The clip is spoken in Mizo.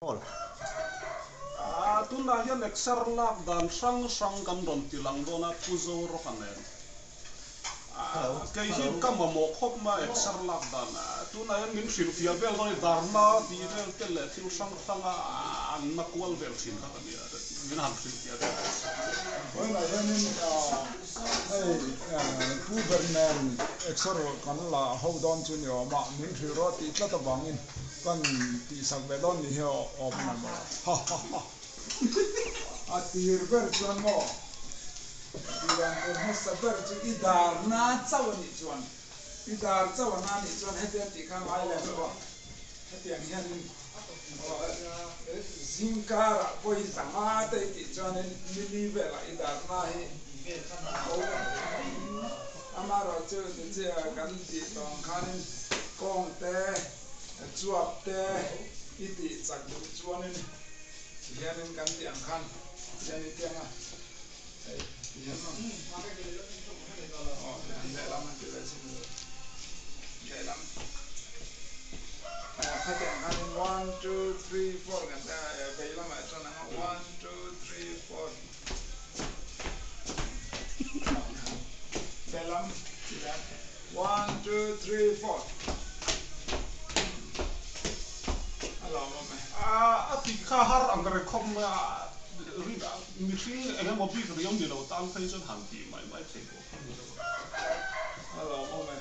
Hall. Tunah hian exer lak dan hrang hrang kan rawn ti lang dawn a, Pu Zorawka nen. Kei hi ka mamawh khawp mai a exer lak dan. Tunah hian min hrilhfiah vel dawn a ni, darna tih vel te leh thil hrang hrang a an na kual vel thin kha ka ni a, min han hrilhfiah vel teh se. Vawiinah hianin hei Pu ber nen exer kan la ho dawn chu ni awm a, min hrilh rawh tih tlat avangin Kan tihsak ve dawn ni hi awm a maw? Ha ha ha. A tir ber chuan maw? Tihdan tur hmasa ber chu i dar na chauh a nih chuan, i dar chauh a na nih chuan hetiang tih kha ngai lem lo a, hetiang hianin zingkarah vawi zanga te i tih chuanin nili velah i dar na hi a ho Amaherawhchu nichia kan tih tawng khanin kawng te, Chuap te i tih chak duh chuanin hianin kan tih ang khan hian i tiang a, hei ti hian maw aw an lehlam an ti ve chin lehlam aw khatiang khanin one two three four kan tia a vei lamah chuan ang a one two three four lehlam ti ve ang. One two three four a lawmawm e. A tih kha har ang reng khawp mai a, mihring eng emaw bik riau ni lo tan phei chuan han tih mai mai theih pawh kha ni lo. A lawmawm e.